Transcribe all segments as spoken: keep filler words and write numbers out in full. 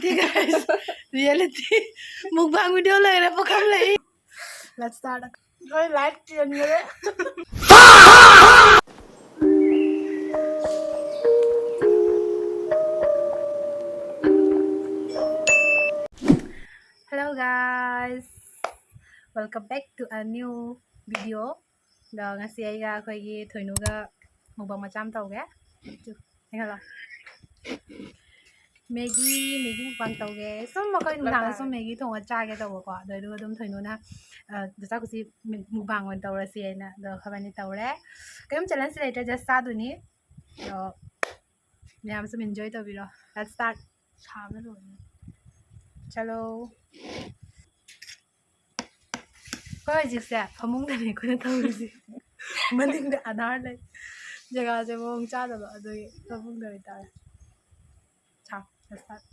Reality, guys. Reality. Mukbang video ꯂꯩꯔꯦ, ꯄꯨꯈꯝ ꯂꯩ꯫ Let's start. ꯍꯣꯏ, light ꯆꯦꯟꯈ꯭ꯔꯦ꯫ Hello guys, welcome back to a new video. ꯑꯗꯣ ꯉꯁꯤ ꯑꯩꯒ ꯑꯩꯈꯣꯏꯒꯤ ꯊꯣꯏꯅꯨꯒ mukbang ꯃꯆꯥ ꯑꯃ ꯇꯧꯒꯦ꯫ ꯆꯨ, ꯍꯦꯟꯒꯠꯂꯣ꯫ Maggi, Maggi mukbang ꯇꯧꯒꯦ꯫ ꯁꯨꯝ ꯑꯩꯈꯣꯏ ꯅꯨꯡꯗꯥꯡꯗ ꯁꯨꯝ Maggi ꯊꯣꯡꯉ ꯆꯥꯒꯦ ꯇꯧꯕꯀꯣ꯫ ꯑꯗꯣ ꯑꯗꯨꯒ ꯑꯗꯨꯝ ꯊꯣꯏꯅꯨꯅ, ꯑ, ꯆꯥꯛ ꯀꯨꯁꯤ mukbang ꯑꯣꯏꯅ ꯇꯧꯔꯁꯤ ꯍꯥꯏꯅ ꯑꯗꯣ ꯑꯩꯈꯣꯏꯕꯥꯅꯤ ꯇꯧꯔꯦ꯫ ꯀꯔꯤꯝ challenge ꯂꯩꯇ꯭ꯔꯦ, just ꯆꯥꯗꯣꯏꯅꯤ꯫ ꯑꯗꯣ ꯃꯌꯥꯝ ꯁꯨꯝ enjoy ꯇꯧꯕꯤꯔꯣ꯫ Let's start. ꯁꯥꯕꯅ ꯂꯣꯏꯔꯦ꯫ ꯆꯂꯣ꯫ ꯑꯩꯈꯣꯏ ꯍꯧꯖꯤꯛꯁꯦ ꯐꯃꯨꯡꯗꯅꯦ ꯑꯩꯈꯣꯏꯅ ꯇꯧꯔꯤꯁꯦ꯫ ꯃꯅꯤꯡꯗ ꯑꯙꯥꯔ ꯂꯩ꯫ ꯖꯒꯥꯁꯦ ꯃꯑꯣꯡ ꯆꯥꯗꯕ, ꯑꯗꯨꯒꯤ ꯐꯃꯨꯡꯗ ꯑꯣꯏꯇꯥꯔꯦ꯫ ꯆꯥꯎ, let's start.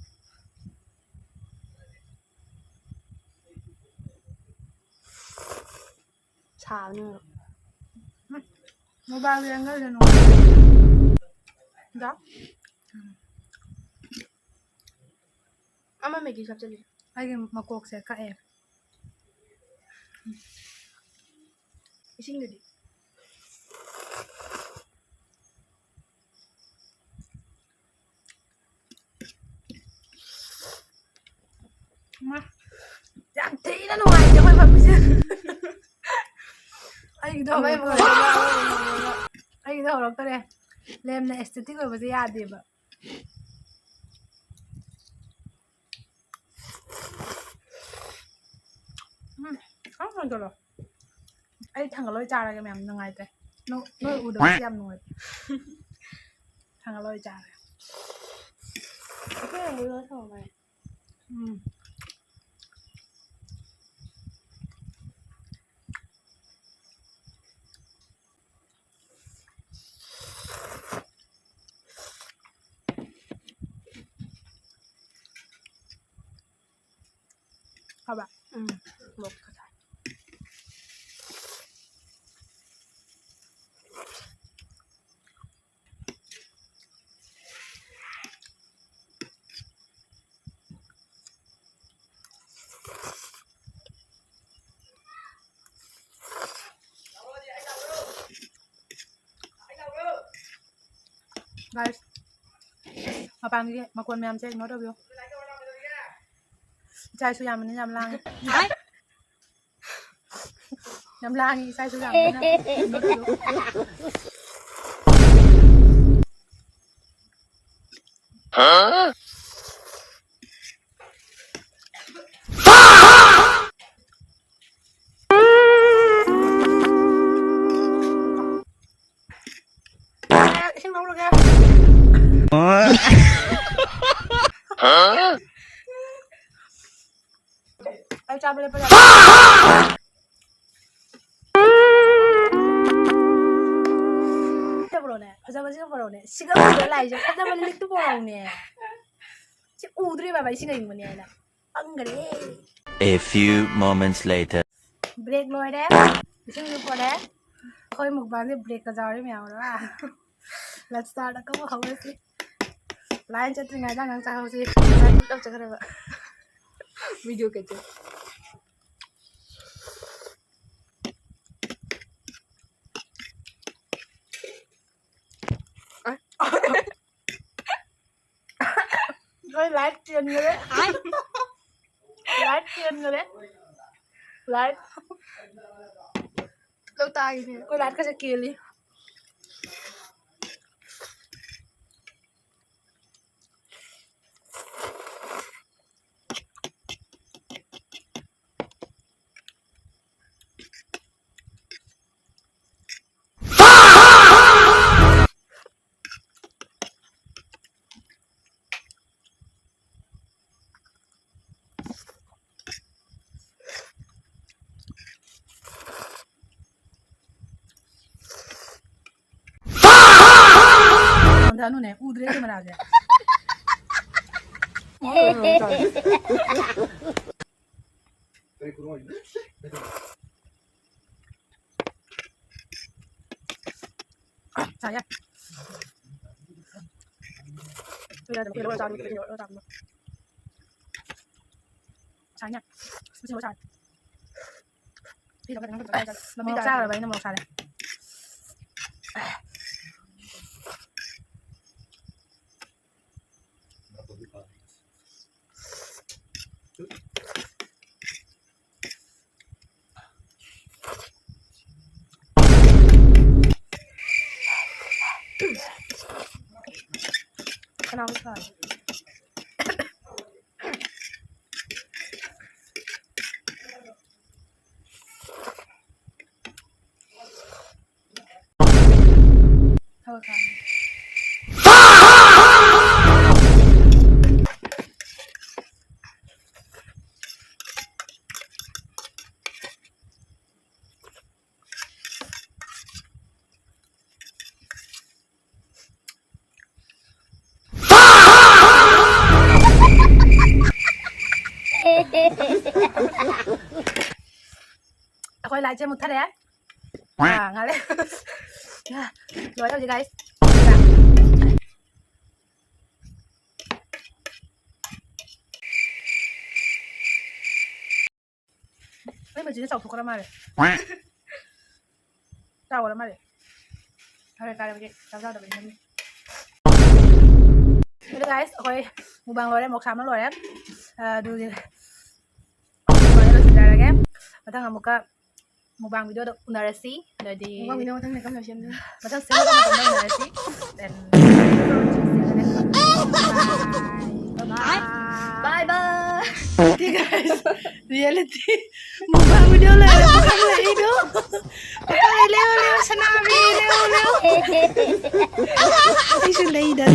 ꯁꯥꯕꯅ ꯂꯣꯏꯔꯦ꯫ ꯎꯝ, mobile ꯌꯦꯡꯒꯗ꯭ꯔꯥ ꯅꯨꯡꯉꯥꯏ꯫ ꯗ? ꯎꯝ꯫ ꯑꯃ Maggi ꯍꯥꯞꯆꯤꯜꯂꯤ꯫ ꯑꯩꯒꯤ ꯃꯀꯣꯛꯁꯦ ꯀꯛꯑꯦ꯫ ꯏꯁꯤꯡꯗꯨꯗꯤ? ꯃꯥ, ꯌꯥꯝ ꯊꯤꯅ ꯅꯨꯡꯉꯥꯏꯇꯦ ꯑꯩꯈꯣꯏ ꯐꯝꯃꯤꯁꯦ꯫ ꯑꯩꯒꯤꯗꯣ ꯑꯃ ꯍꯧꯔꯛꯇꯔꯦ꯫ ꯑꯩꯒꯤꯗꯣ ꯍꯧꯔꯛꯇꯔꯦ꯫ ꯂꯦꯝꯅ aesthetic ꯑꯣꯏꯕꯁꯦ ꯌꯥꯗꯦꯕ꯫ ꯎꯝ, ꯈꯔ ꯍꯟꯖꯜꯂꯣ꯫ ꯑꯩ ꯊꯥꯡꯒꯠꯂꯣꯏ ꯆꯥꯔꯒꯦ ꯃꯌꯥꯝ, ꯅꯨꯡꯉꯥꯏꯇ꯭ꯔꯦ꯫ ꯅꯣ-, ꯅꯣꯏ ꯎꯗꯕꯁꯦ ꯌꯥꯝ ꯅꯨꯡꯉꯥꯏꯇꯦ꯫ ꯊꯥꯡꯒꯠꯂꯣꯏ ꯆꯥꯔꯒꯦ꯫ ꯑꯩꯈꯣꯏ ꯑꯃꯨꯛ ꯂꯣꯏ ꯊꯝꯃꯝꯃꯦ꯫ ꯎꯝ꯫ ꯍꯥꯎꯕ꯭ꯔꯥ? ꯎꯝ, ꯃꯣꯔꯣꯛ ꯈꯔ ꯁꯥꯏ꯫ Guys, ꯃꯄꯥꯟꯒꯤ ꯃꯈꯣꯟ ꯃꯌꯥꯝꯁꯦ ignore ꯇꯧꯕꯤꯌꯣ꯫ ꯏꯆꯥ ꯏꯁꯨ ꯌꯥꯝꯕꯅꯤꯅ ꯌꯥꯝ ꯂꯥꯡꯉꯦ꯫ ꯌꯥꯝ ꯂꯥꯡꯉꯤ ꯏꯆꯥ ꯏꯁꯨ ꯌꯥꯝꯕꯅꯤꯅ ignore ꯇꯧꯕꯤꯌꯣ꯫ ꯏꯁꯤꯡ ꯂꯧꯔꯒꯦ꯫ ꯑꯩ ꯆꯥꯕ ꯂꯦꯞꯄ ꯌꯥꯗꯦ꯫ ꯐꯖꯕ꯭ꯔꯣꯅꯦ? ꯐꯖꯕꯁꯤꯒ ꯄꯨꯔꯛꯎꯅꯦ꯫ ꯁꯤꯒ ꯐꯖꯕ ꯂꯥꯛꯏꯁꯦ ꯐꯖꯕ ꯂꯤꯛꯇꯨ ꯄꯨꯔꯛꯎꯅꯦ꯫ ꯁꯤ ꯎꯗ꯭ꯔꯤꯕ ꯏꯁꯤꯡ ꯑꯏꯪꯕꯅꯦ ꯍꯥꯏꯅ꯫ ꯄꯪꯒꯔꯦ꯫ A few moments later. Break ꯂꯣꯏꯔꯦ꯫ ꯏꯁꯤꯡꯁꯨ ꯄꯨꯔꯛꯑꯦ꯫ ꯑꯩꯈꯣꯏ mukbangꯁꯦ breakꯀ ꯌꯥꯎꯔꯦ ꯃꯌꯥꯝ ꯑꯃ꯫ Let's start꯫ ꯑꯀꯧꯕ ꯍꯧꯔꯁꯤ꯫ Line ꯆꯠꯇ꯭ꯔꯤꯉꯩꯗ ꯉꯥꯡ ꯆꯥꯍꯧꯁꯤ꯫ Line ꯄꯨꯂꯞ ꯆꯠꯈ꯭ꯔꯕ꯫ Video ꯀꯩꯁꯦ꯫ ꯑꯩꯈꯣꯏ light ꯆꯦꯟꯈꯔꯦ꯫ Light ꯆꯦꯟꯈꯔꯦ꯫ Light ꯂꯧ ꯇꯥꯈꯤꯅꯦ꯫ ꯑꯩꯈꯣꯏ light ꯀꯁꯦ ꯀꯦꯜꯂꯤ꯫ ꯍꯟꯊꯅꯨꯅꯦ, ꯎꯗ꯭ꯔꯦ cameraꯁꯦ꯫ ꯆꯥ ꯌꯥꯏ꯫ ꯀꯨꯏꯔꯦ ꯑꯗꯨꯝ ꯀꯩꯅꯣ ꯆꯥꯕ, ꯀꯩꯅꯣ ꯆꯥꯕꯗꯣ꯫ ꯁꯥꯏꯅꯦ꯫ ꯁꯤ ꯁꯤꯡꯕ ꯁꯥꯏ꯫ ꯁꯤꯗ ꯐꯖꯅ ꯐꯖꯅ ꯆꯥꯏ꯫ ꯃꯣꯔꯣꯛ ꯆꯥꯈ꯭ꯔꯕ ꯑꯩꯅ ꯃꯣꯔꯣꯛ ꯁꯥꯔꯦ꯫ ꯑꯩꯈꯣꯏ ꯂꯥꯏꯠꯁꯦ ꯃꯨꯠꯊꯔꯦ꯫ ꯑꯥ, ꯉꯥꯜꯂꯦ꯫ ꯂꯣꯏꯔꯦ ꯍꯧꯖꯤꯛ, guys꯫ ꯑꯩ ꯃꯆꯤꯟꯁꯦ ꯆꯥꯎꯊꯣꯛꯈ꯭ꯔ ꯃꯥꯜꯂꯦ꯫ ꯆꯥꯎꯈ꯭ꯔ ꯃꯥꯜꯂꯦ꯫ ꯐꯔꯦ, ꯀꯥꯔꯦ ꯍꯧꯖꯤꯛ ꯆꯥꯛ ꯆꯥꯗꯕꯅꯤꯅ꯫ ꯑꯗꯨ guys, ꯑꯩꯈꯣꯏ mukbang ꯂꯣꯏꯔꯦ, ꯃꯣꯔꯣꯛ ꯁꯥꯕ ꯂꯣꯏꯔꯦ꯫ ꯑꯗꯨꯗꯤ ꯂꯣꯏꯔꯦ, ꯂꯣꯏꯁꯤꯟꯖꯔꯒꯦ꯫ ꯃꯊꯪ ꯑꯃꯨꯛꯀ mukbang videoꯗ ꯎꯅꯔꯁꯤ꯫ ꯑꯗꯨꯗꯤ mukbang video ꯃꯊꯪꯗ ꯀꯔꯝꯅ ꯁꯦꯝꯗꯣꯏꯅꯣ? ꯃꯊꯪ ꯁꯦꯝꯕ ꯃꯇꯝꯗ ꯎꯅꯔꯁꯤ꯫ Then, bye bye. Bye bye. Okay guys, reality mukbang video ꯂꯣꯏꯔꯦ꯫ ꯄꯥꯈꯪ ꯂꯩꯗꯣ, ꯄꯥꯈꯪ ꯂꯩ, ꯂꯦꯎ, ꯂꯦꯎ, ꯁꯅꯥꯕꯤ, ꯂꯦꯎ, ꯂꯦꯎ꯫ ꯑꯩꯁꯨ ꯂꯩꯗ꯫